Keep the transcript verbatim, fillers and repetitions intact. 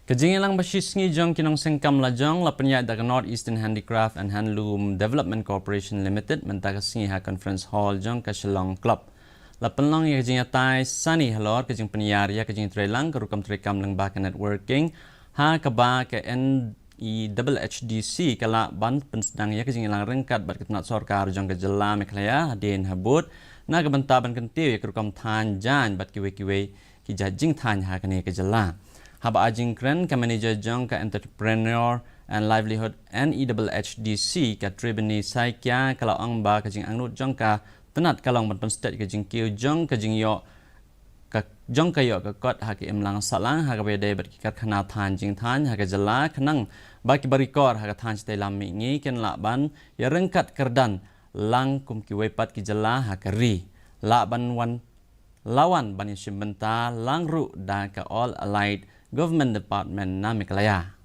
Ka jingïalang ba shisngi jong ki nongseng kam lajong la pynïaid da ka North Eastern Handicraft and Handloom Development Corporation Limited mynta ka sngi ha Conference Hall jong ka Shillong Club. La pynlong ïa ka jingïatai sani halor ka jingpynïar ïa ka jingtreilang ka rukom treikam lyngba ka networking, ha kaba ka N E H D C ka lah ban pynsdang ïa ka jingïalang ryngkat bad ka tnat sorkar jong ka jylla Meghalaya hadien habud, na ka bynta ban kyntiew ïa ka rukom thaiñ jaiñ bad kiwei kiwei ki jait jingthaiñ ha kane ka jylla. Haba ai jingkren, ka manager jong ka Entrepreneur and Livelihood N E H D C, ka Tribini Saikia, ka la ong ba ka jingangnud jong ka tnat ka long ban pynstet ka jingkiew jong ka jingïoh ka jong ka ïoh ka kot ha ka imlang sahlang ha kaba ïadei bad ki karkhana thaiñ jingthaiñ ha ka jylla, khnang ba ki barikor ha ka thaiñ shatei lam mihngi kin lah ban ïaryngkat kyrdan lang kum kiwei pat ki jylla ha ka ri. Lah ban wan, la wan ban ïashim bynta lang ruh da ka All Allied Government Department na Meghalaya.